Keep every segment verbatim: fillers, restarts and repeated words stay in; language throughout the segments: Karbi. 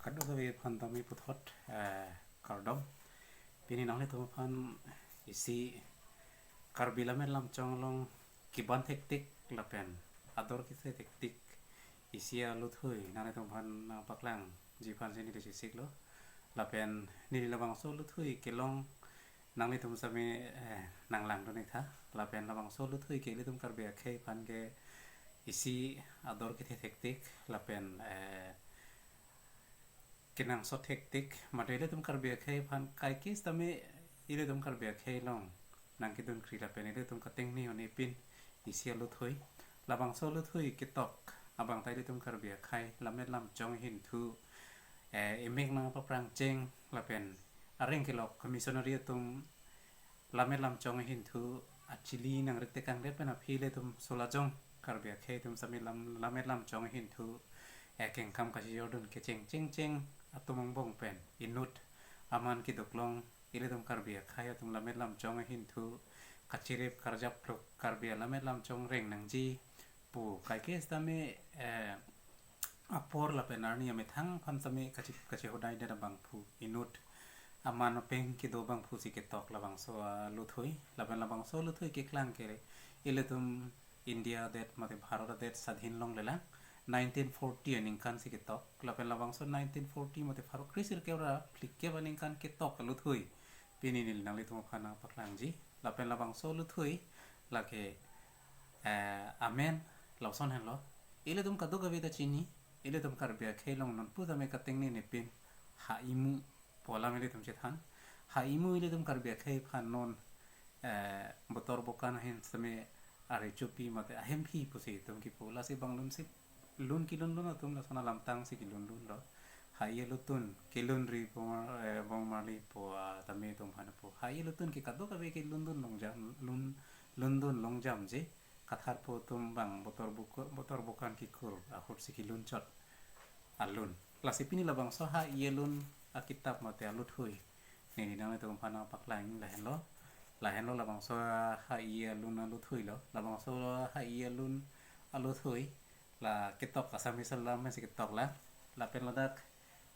Kadokave aphan tame puthot, eh, kardom. Pini nanglitum aphan isi Karbi Lammet Lamchong along keban thektik lapen ador kethe thektik isi aluthui nanglitum aphan nangpaklangji aphan si neli chesiklo. Lapen neli labangso aluthui kelong nanglitum sami, eh, nanglangdun-ik tha. Lapen labangso aluthui ke ilitum Karbi akhei aphan ke isi ador kethe thektik lapen, eh, kenangsot thektik, mate ilitum Karbi akhei aphan kaiketa tame ilitum Karbi akhei along nangkedunkri lapen ilitum katengne un-epin isi aluthui. Labangso aluthui ketok abang ta ilitum Karbi akhei Lammet Lamchong ahinthu, eh, emek nangpaprangcheng lapen areng kelok missionary atum Lammet Lamchong ahinthu achili nangrik tekangdet pen aphi ilitum solajong Karbi akhei atum sami lam, Lammet Lamchong ahinthu, eh, kengkam kachejordun kecheng chengcheng atum angbong pen inut aman kedoklong ilitum Karbi akhei atum Lammet Lamchong ahinthu kachirip karjaphluk Karbi alammet lamchong reng nangji pu kaiketa tame, eh, apor lapen arni amethang aphan tame kachi, kachihodaidet abangphu inut aman apeng kedo abangphu si ketok labangso aluthui. Lapen labangso aluthui keklang ke ilitum India adet mate Bharat adet sadhin longlelang nineteen forty aningkan si ketok. Lapen labangso nineteen forty mate pharo kre sirkep ra phlikep aningkan ketok aluthui pini neli nanglitum aphan nangpaklangji. Lapen labangso aluthui lake, eh, amen lason henlo. Ilitum kadokave ta chini, ilitum Karbi akhei along non pu tame katengne nepin ha-imu pu alam ilitum chethan. Ha-imu ilitum Karbi akhei aphan non, eh, botor bokan ahin seme ari chopi mate ahemphi pusi itum kipu. Lasi bang lun si lun kelun lun atum lason alamtang si kelun lunlo. Ha-i alutun kelunri bong, eh, bong marli pu, ah, tame itum aphan pu. Ha-i alutun ke kadokave kelundun longjam, lun, lundun longjamji. Kathar pu atum bang botor buko, botor bokan kikur ahut si kelunchot alun. Lasi pini labangso ha-i alun akitap mate aluthui neli nanglitum aphan nangpaklang lahenlo. Lahenlo labangso ha-i alun aluthuilo. Labangso ha-i alun aluthui la ketok Assamese alam si ketok la. Lapen ladak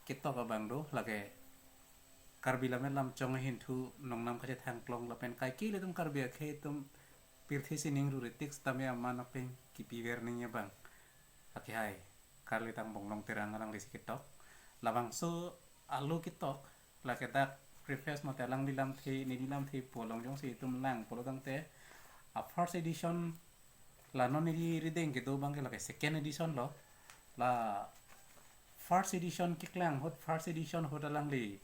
ketok abang do lake Karbi Lammet Lamchong ahinthu nongnam kachethangklong lapen kaike ilitum Karbi akhei atum pirthe sining ruritik setame aman apeng kipiver ning abang akehai Karli Tangbong Long Terang alangli si ketok. Labangso alu ketok lake dak preface mate alangli lamthe, neli lamthe pu along jongsi itum lang pulo tangte a first edition la non neli rideng kedo abang ke lake second edition lo. La first edition keklang ahut, first edition ahut alangli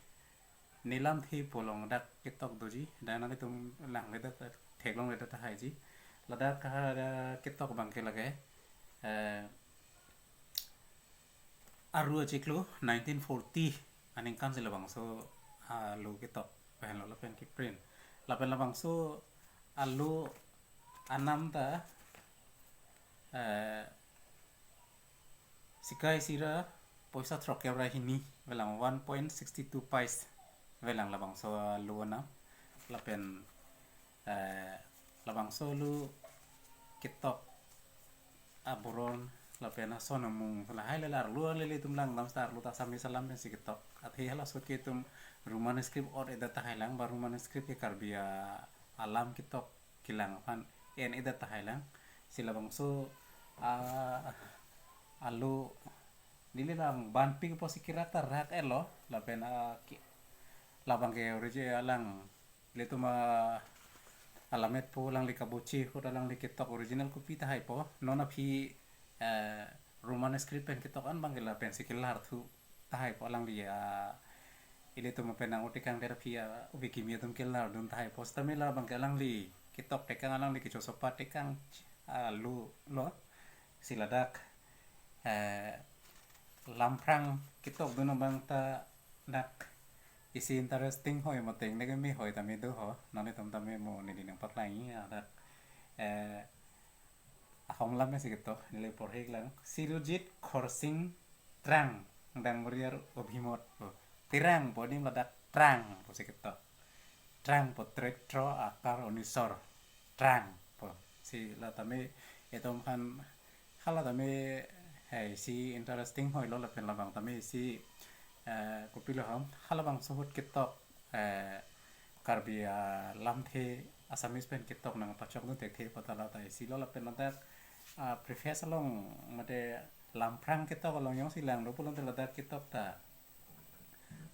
ne lamthe pu along dak ketok doji. Dak nanglitum langledet, theklongledet tahaiji. Ladak ha ketok abang ke lake, eh, Aru achiklo nineteen forty aningkan si labangso alu ketok pen lo lapen keprint. Lapen labangso alu anam ta, eh, sikai sira poisa throkkep ra hini avelang, one point sixty two paise avelang labangso alu anam. Lapen, eh, labangso alu ketok aburon lapen ason amung lahai lele arlu lele itum langdam seta arlu ta Assamese alam pensi ketok. Athe halaso ke itum Roman script ot edet tahai lang, ba Roman script ke Karbi a-, alam ketok kelang aphan en edet tahai lang. Si labangso a-, alu neli lang banpik apotsi kerak ta rak-etlo lapen a, ki-, labang ke origi alang ilitum a, alammet po alangli kabochi ahut alangli ketok original copy tahai po. Non aphi, eh, Roman script pen ketok an abang ke lapensi kelarthu tahai po alangli a, ilitum apenang otikang der aphi a, ubi kimi atum kelardun tahai po. Setame labang ke alangli ketok tekang alangli kechosopa tekang alu lo. Si ladak, eh, lamprang ketokdun abang ta dak isi interesting hoi mate nek me hoi tame do ho, nanglitum tame mo neli nangpaklangji dak, eh, ahong lam si ketok, neli porhi lang. Sirojit Khorsing Terang, Dangoriar Obhimot pu. Terang pu adim ladak Terang pusi ketok. Terang pu tret tro akar onisor. Terang pu. Si la tame itum aphan hala tame, eh, isi interesting hoilo lapen labang tame isi Eh, kopilo ham, halabangso ahut ketok, eh, Karbi alamthe Assamese pen ketok nangpachok dun thekthe apot ta la ta isi lo lapen ladak, ah, preface along mate lamprang ketok along jongsi lang do pulote ladak ketok ta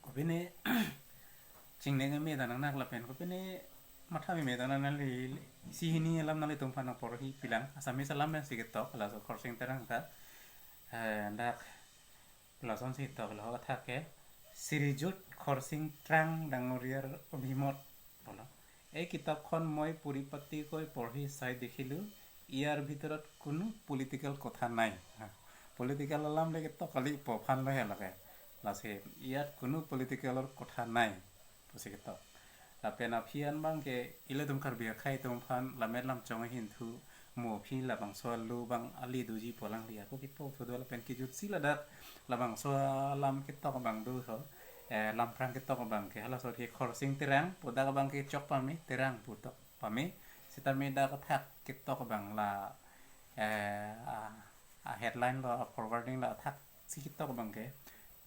kopine chingneng me ta nangnak lapen kopine matha me me ta nang nangli isi hini alam nanglitumphan nangporhi pilang. Assamese alam pensi ketok, laso Khorsing Terang ta, eh, dak lasonsi tok lo athak ke, Srijut খৰচিং টেৰাং ডাঙৰীয়াৰ অভিমত বোলো। এই কিতাপখন মই পৰিপাটিকৈ পঢ়ি চাই দেখিলোঁ, ইয়াৰ ভিতৰত কোনো পলিটিকেল কথা নাই। হা, political alam le ketok kali pu aphan lo he lake. Lasi, ইয়াত কোনো পলিটিকেলৰ কথা নাই, pusi ketok. Lapen aphi an abang ke ilitum Karbi akhei atum aphan lammet lamchong ahinthu mo aphi labangso alu abang ale doji pu alangli ako kipu thudo lapen kijutsi ladak labangso alam ketok abang do ho, eh, lamprang ketok abang ke halaso ke Khorsing Terang pu dak abang ke chok pame, Terang pu tok pame, sitame dak athak ketok abang la, eh, a, a headline lo, a forwarding lo athak si ketok abang ke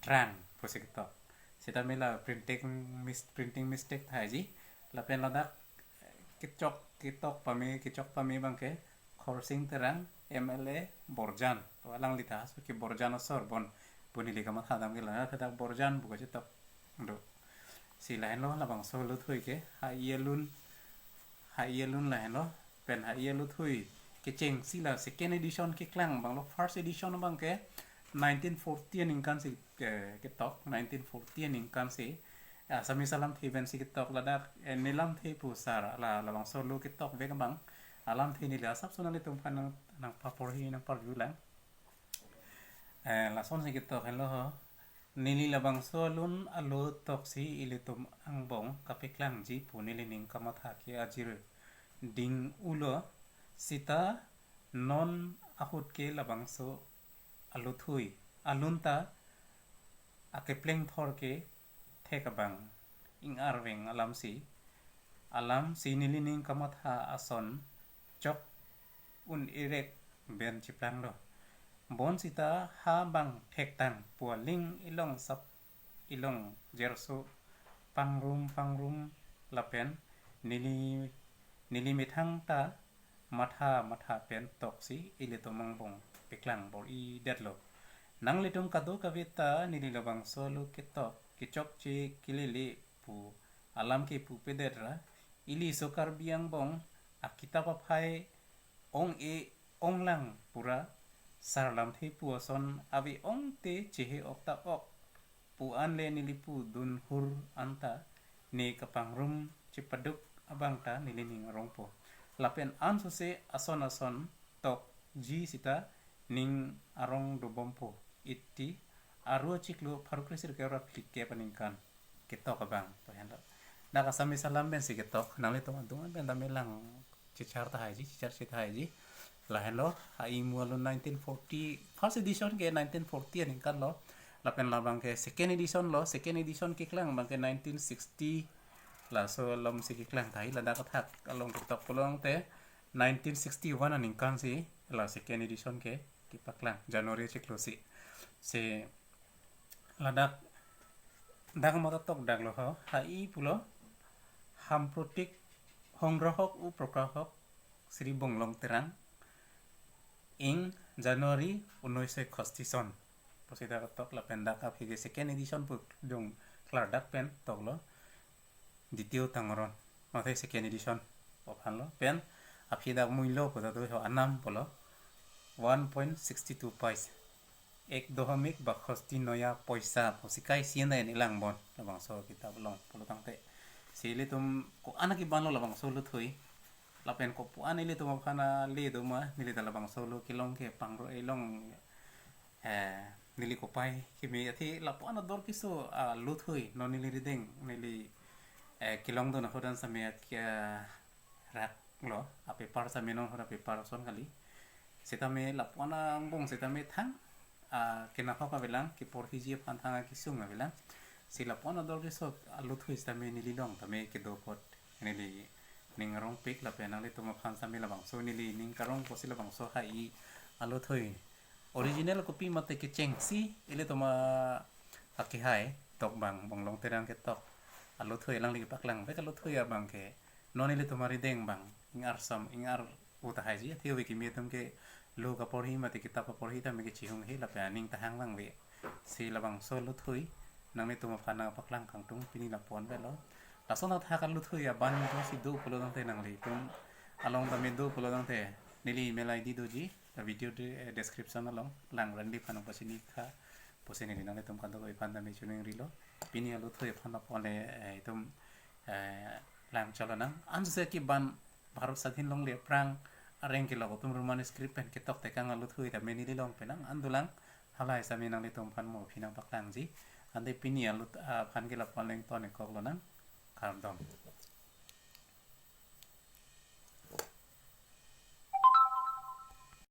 Terang pusi ketok. Sitame la printing mis-, printing mistake thaiji. Lapen ladak kechok ketok pame, kechok pame abang ke Khorsing Terang M L A Borjan. Alangli ta so ke Borjan asor bon pu neli kamatha dam ke la ta dak Borjan pu kachetok do. Si lahenlo labangso aluthui ke, ha-i alun, ha-i alun lahenlo, pen ha-i aluthui kechengsi la second edition keklang abang lo, first edition abang ke nineteen forty aningkan si, eh, ketok, nineteen forty aningkan si, eh, Assamese alamthe pensi ketok ladak, eh, nelamthe pu sar la labangso alu ketok vek abang, alamthe neli asapso nanglitumphan nang, nangpaporhi nangparjulang. Eh, lasonsi ketok henlo ho. Neli labangso alun alu toksi ilitum angbong kapeklangji pu nelining kamatha ke ajir ding ulo, sita non ahut ke labangso aluthui alun ta akepleng thor ke thek abang ing-arveng alamsi, alamsi nelining kamatha ason chok un-irek ben chiplanglo. Bonsita ha abang thektang pu aling ilong sap ilong jerso pangrum pangrum lapen neli, neli methang ta matha matha pen toksi ilitum angbong peklang bor-idetlo. Nanglitum kadokave ta neli labangso alu ketok kechokche kelele pu alam kepupedet ra, ili so Karbi angbong akitap aphai ong-e onglang pura, sar lamthe pu ason ave ong te chehe ok ta ok pu an le neli pu dunhur anta ne kapangrum chepaduk abang ta nelining arongpo. Lapen ansose ason ason tokji sita ning arong dobompo iti aro chiklo pharo kre sirkep ra phlikep aningkan ketok abang pu henlo. Dak Assamese alam pensi ketok, nanglitum adung pen tame lang chichar tahaiji, chichar si tahaiji. Lahenlo, ha-i mu alun nineteen forty, first edition ke nineteen forty aningkan lo. Lapen labang ke second edition lo, second edition keklang abang ke nineteen sixty. Laso alom si keklang tahai, ladak athak along ketok pulote nineteen sixty-one aningkan si la second edition ke kepaklang January chiklo si. Si ladak dak mata tok dak lo ho, ha-i pulo, সাম্প্ৰতিক সংগ্ৰাহক ও প্ৰকাশক শ্ৰী বংলং তেৰাং, ইং জানুৱাৰী ঊনৈছশ এষষ্ঠি চন, pusi dak tok lapen dak aphi ke second edition pu dung klardak pen toklo Ditio Tangoron, mathe second edition aphan lo, pen aphi dak muilo pu ta do ho, anam pulo one point six two paise, এক দশমিক বাষষ্ঠি নয়া পইচা, pusi kaisi nai ni lang bon labangso kitap along pulo tangte. Si ilitum ko-an kebanlo labangso aluthui. Lapen kopu-an ilitum aphan ale do ma, neli ta labangso alu kelong ke pangro-e long, eh, neli kopai kimi athi lapu-an ador keso aluthui non neli rideng neli, eh, kelong dun ahut an same ke rak lo, a paper same non ahut a paper ason kali. Sitame lapu-an angbong sitame thang, ah, kenahok avelang, keporhiji aphan thang akesung avelang. Si lapu-an ador keso aluthui sitame neli long tame kedo apot nelining arongpik lapen nanglitum aphan same labangso nelining karongpo si labangso ha-i aluthui original kopi mate kechengsi ilitum a, Akehai tok abang, Bonglong Terang ketok aluthui alangli paklang vek aluthui abang ke non ilitum arideng abang ingar som ingar uta haiji, athe ove kimi atum ke lo kaporhi mate kitap kaporhi tame kechihung he lapen aning tahang lang ve. Si labangso aluthui nanglitum aphan nangpaklang kangtung pini lapu-an avelo. Lason athak aluthui abang ko si do pulo tangte nanglitum along tame do pulo tangte neli email I D doji, ta video de-, eh, description along Langranli aphan nangpachini tha pusi neli nanglitum kadokave aphan tame chiningrilo. Pini aluthui aphan lapu-an le, eh, itum, eh, lang cholo nang. Anse ki ban Bharat Sadhin longle aphrang areng kelok atum Roman script pen ketok tekang aluthui tame neli long penang, an dolang, halahei sami nanglitum aphan mo aphi nangpaklangji. Ante pini alut, ah, aphan ke lapu-an le ingtonkoklo nang. Kardom.